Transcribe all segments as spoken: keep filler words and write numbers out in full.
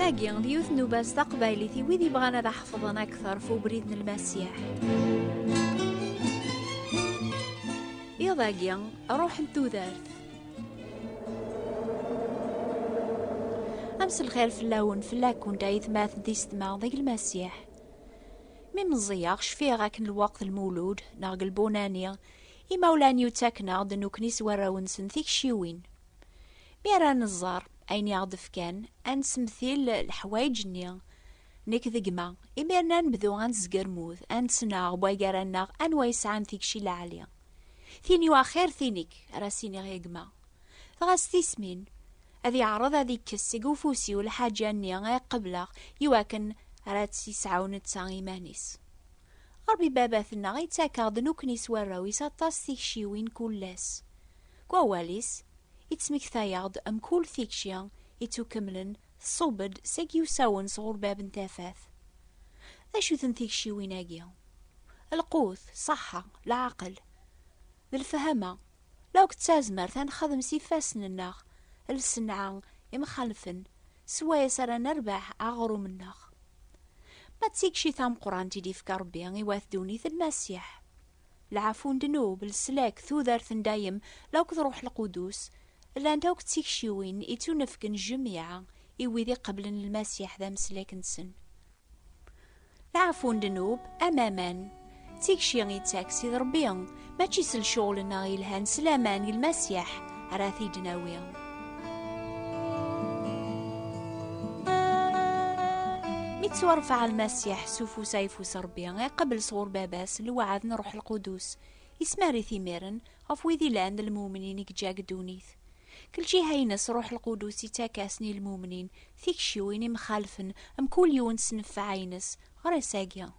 Agi d yiwet n ubas taqbaylit i wid yebɣan ad ḥefḍen akteṛ f ubrid n Lmasiḥ. Iḍ-agi, ruḥ n tudert. Amselxir fell-awen, fell-akent, aytmaten d yessetma deg Lmasiḥ. Mi meẓẓiyeɣ, cfiɣ akken lweqt n Lmulud neɣ deg Lbunani, imawlan-iw ttaken-aɣ-d nekkni s warraw-nsen tikciwin. Mi ara nẓer ayen i aɣ-d-fkan, ad nessemtil leḥwayeǧ-nni. Nekk d gma, imiren ad nebdu ad nezgermud, ad nettnaɣ wagi ara nnaɣ anwa yesɛan tikci lɛali. Tin-iw axir tin-ik, ara s-iniɣ i gma. Dɣa s tismin, ad yeɛreḍ ad ikkes seg ufus-iw lḥaǧa-nni ay qebleɣ, iwakken ara tt-yesɛu netta iman-is. Ṛebbi Baba-tneɣ ittak-aɣ-d nekkni s warraw-is aṭas tikciwin kul ass. Deg wawal-is, ittmektay-aɣ-d mkul tikci ittukemlen tṣubb-d seg yiwsawen sɣur bab n tafat. D acu-ten tikciwin-agi? Lqut, ṣṣeḥḥa, leɛqel, d lefhama, la akk d tazmert ad nexdem s ifassen-nneɣ lsenɛa imxalfen, s wayes ara nerbeḥ aɣrum-nneɣ. Ma d tikci tameqqrant i d-ifka Ṛebbi i wat ddunit n Lmasiḥ. Lɛafu n ddnub, leslak, tudert n dayem, la akk d Ṛuḥ Lqudus, llant akk d tikciwin i ttunefken jmiɛa i wid iqeblen Lmasiḥ d ameslak-nsen. Lɛafu n ddnub, am aman, d tikci ittak-tt-id Ṛebbi, mačči s lecɣel-nneɣ yelhan s laman i Lmasiḥ ara t-id-nawi. Mi ttwarfeɛ Lmasiḥ s ufus ayeffus Ṛebbi, iqbel sɣur Baba-s lweɛd n Ṛuḥ Lqudus, ismar-it imiren ɣef wid ilan d lmumnin i yeǧǧa deg ddunit. Deg lǧiha-ines, Ṛuḥ Lqudus ittak-asen i lmumnin tikciwin imxalfen mkul yiwen s nnfeɛ-ines ɣer ass-agi.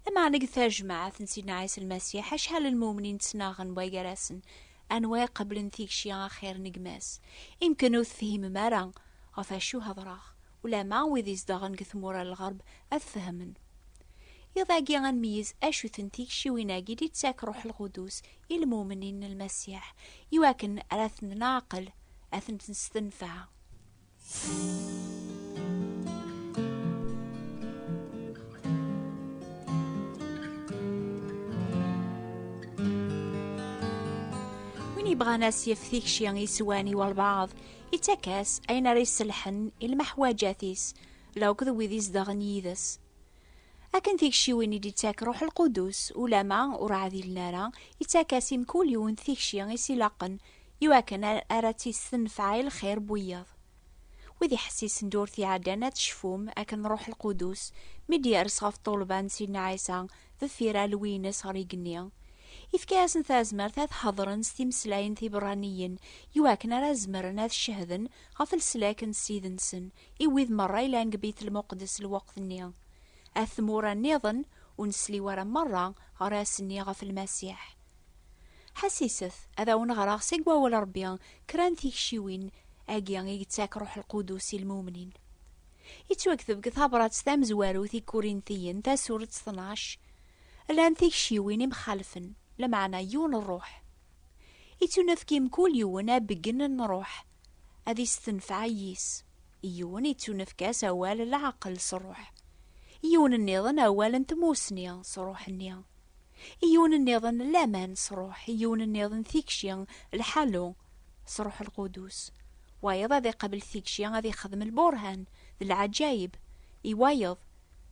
Lameɛna deg tajmaɛt n Sidna Ɛisa Lmasiḥ, acḥal n lmumnin ttnaɣen wway gar-asen, anwa iqeblen tikci axir n gma-s? Imken ur tefhimem ara ɣef acu hedṛeɣ, ulama wid izedɣen deg tmura n lɣerb ad fehmen. Iḍ-agi ad nmeyyez acu-tent tikciwin-agi i d-ittak Ṛuḥ Lqudus i lmumnin n Lmasiḥ, iwakken ara tent-neɛqel, ad tent-nestenfeɛ. Win yebɣan ad s-yef tikci i swan i walbeɛḍ, ittak-as ayen ara iselḥen i lmeḥwaǧat-is, la akked wid izedɣen yid-s. Akken tikciwin i d-ittak Ṛuḥ Lqudus, ulama ur ɛdilen ara, ittak-as i mkul yiwen tikci i s-ilaqen, iwakken ar-, ara tt-istenfeɛ i lxir n wiyaḍ. Wid iḥessisen d ur t-iɛeddan ad tecfum akken Ṛuḥ Lqudus, mi d-yers ɣef ṭṭulba n Sidna Ɛisa deffir alwi-ines ɣer igenni, ifka-yasen tazmert ad hedṛen s timeslayin tiberraniyin, iwakken ara zemren ad cehden ɣef leslak n Ssid-nsen i wid merra yellan deg Bit Lmuqeddes lweqt-nni. At tmura nniḍen ur nesli wara merra ɣer ass-nni ɣef Lmasiḥ. Ḥassiset, ad awen-ɣreɣ seg wawal Ṛebbi kra n tikciwin-agi i yettak Ṛuḥ Lqudus i lmumnin. Yettwakteb deg tabrat tamezwarut i Kurintiyen, tasurett tnac, llan tikciwin imxalfen, lameɛna yiwen Ṛṛuḥ. Ittunefk i mkul yiwen abeggen n Ṛṛuḥ, ad istenfeɛ yis. I yiwen ittunefk-as awal n leɛqel s Ṛṛuḥ. I yiwen nniḍen awal n tmusni s Ṛṛuḥ-nni. I yiwen nniḍen laman s Ṛṛuḥ, i yiwen nniḍen tikci, lḥalu, s Ṛṛuḥ Lqudus. Wayeḍ ad iqabel tikci, ad ixdem lburhan d lɛaǧayeb. I wayeḍ,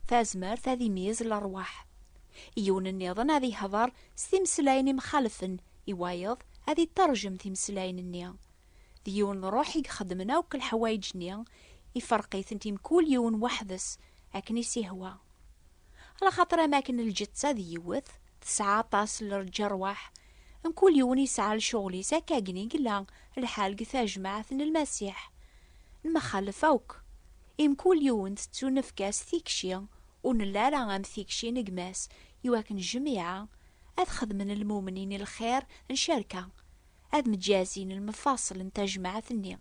tazmert ad imeyyez lerwaḥ. I yiwen nniḍen ad ihḍer s timeslayin imxalfen, i wayeḍ ad iṭerjem timeslayin-nni. D yiwen Ṛṛuḥ i ixeddmen akk leḥwayeǧ-nni, iferq-itent i mkul yiwen weḥd-s akken i s-ihwa. Alaxaṭer am akken lǧetta d yiwet, tesɛa aṭas n lǧerwaḥ, mkul yiwen yesɛa lecɣel-is, akkagni i yella lḥal deg tajmaɛt n Lmasiḥ. Nemxallef akk, i mkul yiwen tettunefk-as tikci, ur nelli ara am tikci n gma-s, iwakken jmiɛa ad xedmen lmumnin i lxir n cerka, ad mǧazin lmefaṣel n tajmaɛt-nni.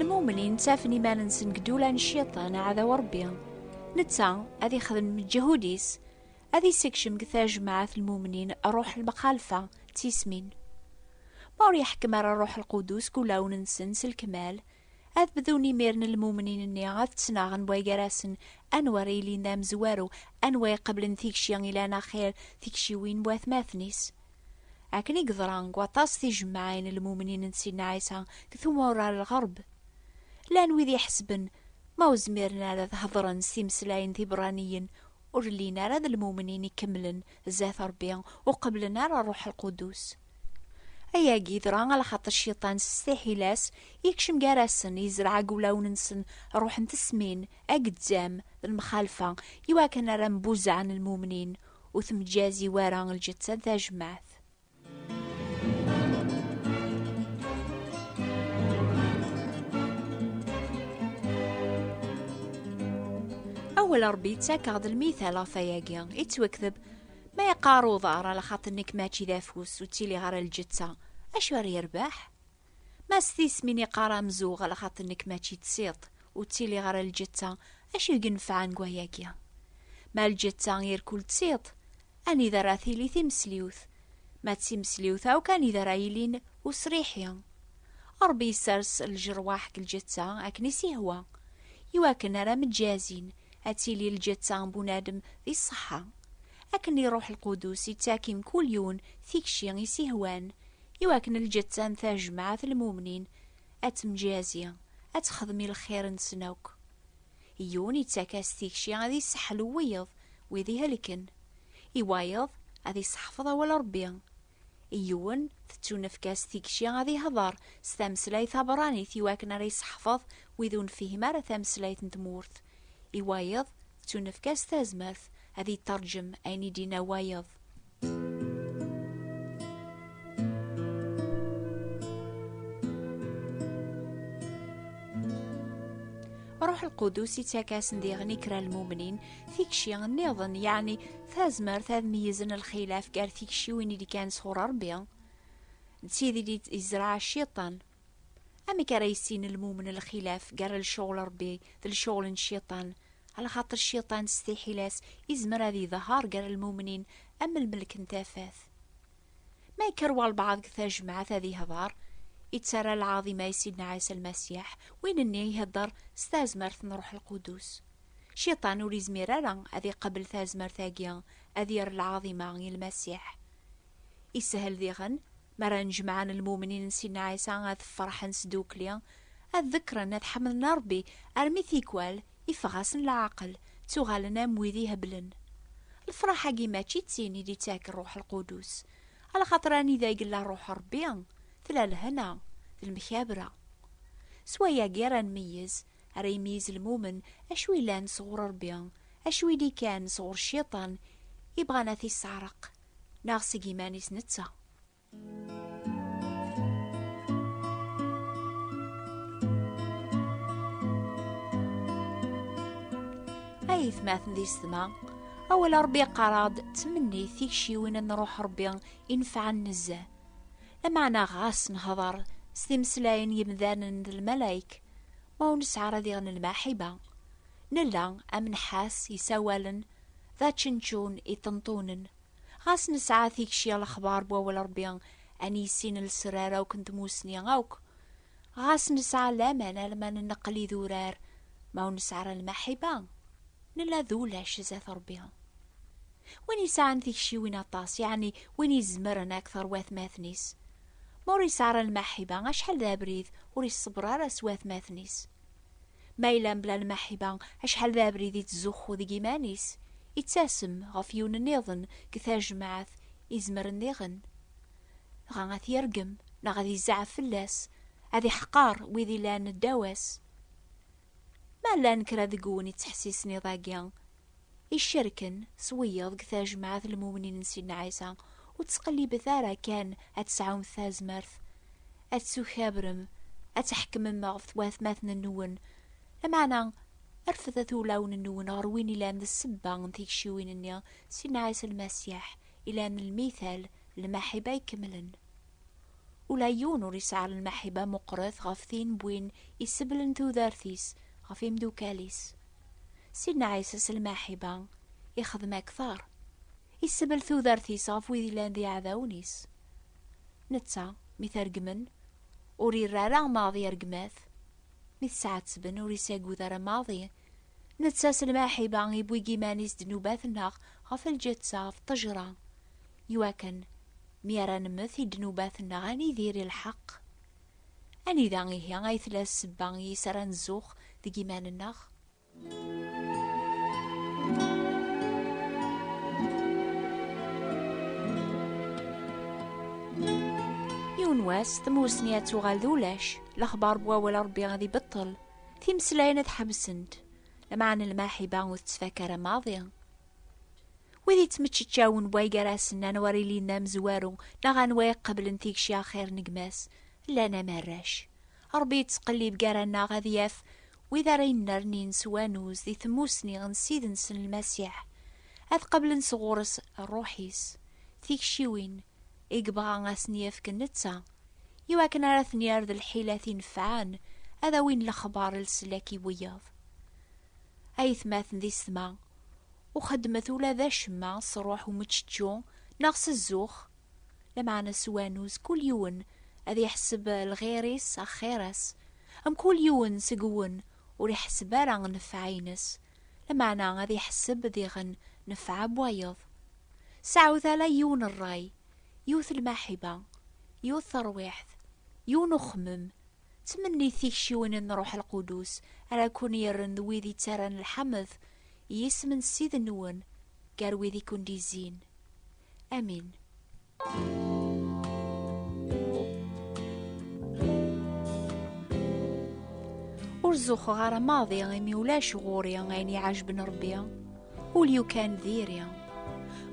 Lmumnin ttafen iman-nsen deg ddula n Cciṭan, aɛdaw Ṛebbi. Netta ad ixdem lǧehud-is, Ad issekcem deg tajmaɛt n lmumnin ṛṛuḥ n lmxalfa d tismin. Ma ur yeḥkem ara Ṛṛuḥ Lqudus deg wulawen-nsen s lekmal, ad bdun imiren lmumnin-nni ad ttnaɣen wway gar-asen anwa ara yilin d amezwaru, anwa iqeblen tikci ilan axir tikciwin n watmaten-is. Akken i yeḍra deg waṭas tijemmaɛin n lmumnin n Sidna Ɛisa deg tmura n lɣerb. Llan wid iḥesben ma ur zmiren ara ad hedṛen s timeslayin tiberraniyin, ur llin ara d lmumnin ikemlen zdat Ṛebbi, ur qeblen ara Ṛṛuḥ Lqudus. Ayagi yeḍra ala xaṭer Cciṭan s testiḥila-s yekcem gar-asen, yezreɛ deg wulawen-nsen ṛṛuḥ n tesmin, agezzam d lemxalfa, iwakken ara mbuzaɛen lmumnin, ur temǧazi wara lǧetta n tajmaɛt. Awal Ṛebbi yettak-aɣ-d lmital ɣef wayagi, ittwakteb: "Ma yeqqar uḍar, ala xaṭer nekk mačči d afus, ur ttiliɣ ara lǧetta, acu ara yerbeḥ? Ma s tismin iqqar amzuɣ, ala xaṭer nekk mačči d tiṭ, ur ttiliɣ ara lǧetta, acu i yenfɛen deg wayagi? Ma lǧetta irkul d tiṭ, anida ara tili timesliwt? Ma d timesliwt akk, anida ara yilin usriḥi?" Ṛebbi yessers ljerwaḥ deg lǧetta akken i s-ihwa, iwakken ara mǧazin, ad tili lǧetta n bunadem di ṣṣeḥḥa. Akken i Ṛṛuḥ Lqudus ittak i mkul yiwen tikci i s-ihwan, iwakken lǧetta n tajmaɛt n lmumnin ad temǧazi, ad texdem i lxir-nsen akk. I yiwen ittak-as tikci ad iseḥḥel i wiyeḍ, wid ihelken. I wayeḍ ad iseḥfeḍ awal Ṛebbi. I yiwen tettunefk-as tikci ad ihḍer s tameslayt tabeṛṛanit iwakken ara iseḥfeḍ wid ur nfihim ara tameslayt n tmurt. I wayeḍ tettunefk-as tazmert ad iṭerǧem ayen i d-inna wayeḍ. Ṛuḥ Lqudus ittak-asen diɣen i kra n lmumnin tikci nniḍen, yeɛni tazmert ad meyyzen lxilaf gar tikciwin i d-ikkan sɣur Ṛebbi d tid i d-izreɛ Cciṭan. Amek ara yissin lmumen lxilaf gar lecɣel Ṛebbi d lecɣel n Cciṭan? Alaxaṭer Cciṭan s tiḥila-s izmer ad iḍher gar lmumnin am lmelk n tafat. Ma yekker walbeɛḍ deg tajmaɛt ad ihḍer, ittarra lɛaḍima i Sidna Ɛisa Lmasiḥ, win-nni ihedder s tazmert n Ṛuḥ Lqudus. Cciṭan ur izmir ara ad iqabel tazmert-agi, ad yerr lɛaḍima i Lmasiḥ. Ishel diɣen, mi ara nnejmaɛen lmumnin n Sidna Ɛisa ad ferḥen s dukli, ad ḍekkren ad ḥemden Ṛebbi armi tikwal iffeɣ-asen leɛqel, ttuɣalen am wid iheblen. Lefraḥ-agi mačči d tin i d-ittak Ṛṛuḥ Lqudus, alaxaṭer anida i yella Ṛṛuḥ Ṛebbi, tella lehna d lemkabra. S wayagi ara nmeyyez, ara imeyyez lmumen acu ilan sɣur Ṛebbi, acu i d-ikkan sɣur Cciṭan, ibɣan ad t-isseɛreq, neɣ seg iman-is netta. Ay atmaten d yessetma, awal Ṛebbi yeqqar-aɣ-d ttmenni tikciwin n Ṛuḥ Ṛebbi inefɛen nezzeh. Lameɛna ɣas nehḍer s timeslayin n yemdanen d lmalayek, ma ur nesɛi ara diɣen lmaḥiba, nella am nnḥas yessawalen d ačenčun iṭenṭunen. Ɣas nesɛa tikci lexbar n wawal Ṛebbi, ad niyessin lesrar akk n tmusni akk. Ɣas nesɛa laman alma nenneqel idurar, ma ur nesɛi ara lmaḥiba, nella d ulac zdat Ṛebbi. Win yesɛan tikciwin aṭas, yeɛni win izemren akteṛ watmaten-is, ma ur yesɛi ara lmaḥiba, acḥal d abrid ur iṣebber ara s watmaten-is. Ma yella mebla lmaḥiba, acḥal d abrid ittzuxxu deg iman-is, ittasem ɣef yiwen nniḍen deg tajmaɛt izemren diɣen. Dɣa ad t-yergem, neɣ ad izɛef fell-as, ad iḥqer wid illan ddaw-as. Ma llan kra deg-wen ittḥessisen iḍ-agi, icerken s wiyeḍ deg tajmaɛt n lmumnin n Sidna Ɛisa, ur ttqellibet ara kan ad tesɛum tazmert, ad tettukabrem, ad tḥekmem ɣef twatmaten-nwen. Lameɛna, rfet at wulawen-nwen ɣer win ilan d ssebba n tikciwin-nni, Sidna Ɛisa Lmasiḥ, ilan lmital, lmaḥiba ikemlen. Ula yiwen ur yesɛi ara lmaḥiba meqqret ɣef tin n win iseblen tudert-is ɣef imdukal-is. Sidna Ɛisa s lmaḥiba ixdem akteṛ. Isbel tudert-is ɣef wid yellan d iɛdawen-is. Netta, mi t-regmen, ur irra ara maḍi rregmat. Mi t-sɛettben, ur isagud ara maḍi. Netta s lmaḥiba iwwi-g iman-is ddnubat-nneɣ ɣef lǧetta, ɣef ṭṭejra. Iwakken, mi ara nemmet i ddnubat-nneɣ, ad nidir i lḥeqq. Anida ihi ay tella ssebba i yis ara nzux deg iman-nneɣ? Yiwen wass, tamusni ad tuɣal d ulac, lexbar n wawal Ṛebbi ad ibeṭṭel, timeslayin ad ḥebsent, lameɛna lmaḥiba ur tettfak ara maḍi. Wid yettmeččeččawen wway gar-asen anwa ara ilin d amezwaru neɣ anwa iqeblen tikci axir n gma-s, llan am arrac. Ṛebbi yettqellib gar-aneɣ ad yaf wid ara yennernin s wanuz di tmusni n Ssid-nsen Lmasiḥ, ad qeblen sɣur-s ṛṛuḥ-is, tikciwin i yebɣa ad sen-yefk netta, iwakken ara ten-yerr d lḥilat inefɛen, ad awin lexbar n leslak i wiyaḍ. Aytmaten d yessetma, ur xeddmet ula d acemma s ṛṛuḥ umeččečču neɣ s zzux, lameɛna s wanuz kul yiwen ad iḥseb lɣir-is axir-as, am kul yiwen seg-wen ur iḥseb ara nnfeɛ-ines, lameɛna ad iḥseb diɣen nnfeɛ n wayeḍ. Sɛut ala yiwen ṛṛay, yiwet lmaḥiba, yiwet terwiḥt, yiwen uxemmem. Ttmennit tikciwin n Ṛṛuḥ Lqudus ara ken-yerren d wid yettarran lḥamed i yisem n Ssid-nwen gar wid i ken-d-izzin. Amin. Ur zuxxeɣ ara maḍi imi ulac ɣur-i ayen iɛejben Ṛebbi, ul yukan diri.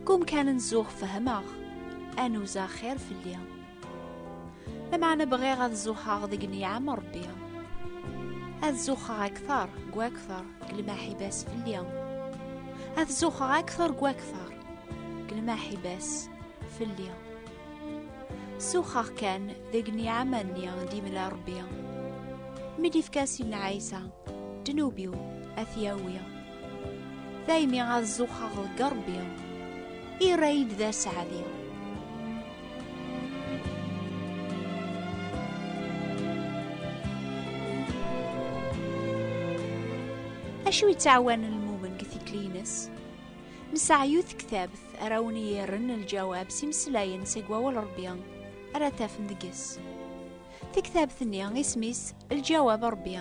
Kum kan nzuxx fehmeɣ, anuz axir fell-i. Lameɛna bɣiɣ ad zuxxeɣ deg nniɛam n Ṛebbi. Ad zuxxeɣ akteṛ deg wakteṛ deg lmaḥiba-s fell-i. Ad zuxxeɣ akteṛ deg wakteṛ deg lmaḥiba-s fell-i. Zuxxeɣ kan deg nniɛam-nni d-imla Ṛebbi. Mi d-ifka Sidna Ɛisa, ddnub-iw ad t-yawi. Daymi ad zuxxeɣ deg Ṛebbi, irra-yi-d d aseɛdi. Acu yettɛawanen lmumen deg tikli-ines? Nesɛa yiwet tektabt ara wen-yerren lǧawab s imeslayen seg wawal Ṛebbi ara tafem deg-s. Tektabt-nni isem-is Lǧawab Ṛebbi.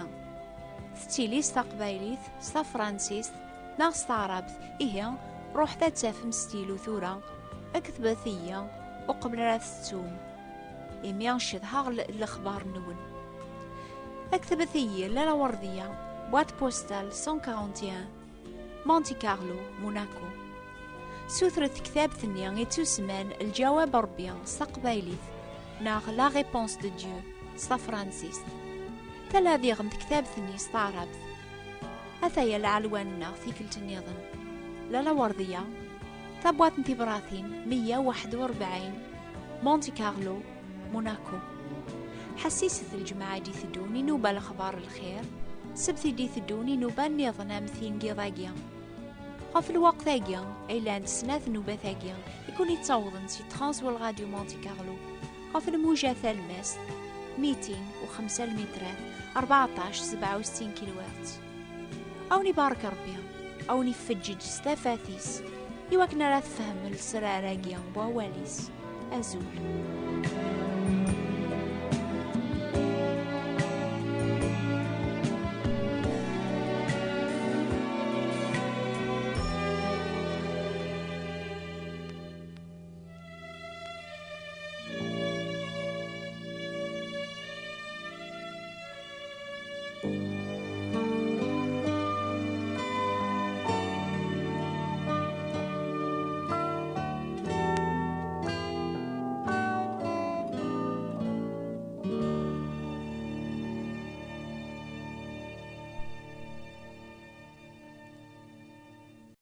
Tettili s taqbaylit, s tafransist, neɣ s taɛrabt. Ihi, ruḥet ad tafem stilu tura, ketbet-iyi uqbel ara tettum, imi cedhaɣ l-, lexbar-nwen. Ketbet-iyi Lalla Werdiya, boîte postale cent quarante et un, Monte Carlo, Monaco. Sutret tektabt-nni ittusemman Lǧawab Ṛebbi s taqbaylit, neɣ La Réponse de Dieu s tafransist. Tala diɣen tektabt-nni s taɛrabt. Ataya lɛelwan-nneɣ tikkelt nniḍen. Lalla Werdiya, tabwaṭ n tibratin meyya u waḥed u rebɛin, Monte Carlo, Monaco. Ḥassiset lǧemɛa i d-iteddun inuba lexbar n lxir, ssebt i d-iteddun inuba nniḍen am tin n yiḍ-agi. Ɣef lweqt-agi ay llant snat nnubat-agi i ken-ittawḍen si Trans World Radio Monte Carlo, ɣef lmuja talmast mitin u xemsa lmitrat, rbeɛṭac sebɛa u settin kilohertz. A wen-ibarek Ṛebbi, a wen-ifeǧǧeǧ s tafat-is, iwakken ara tfehmem lesrar-agi n wawal-is. Azul.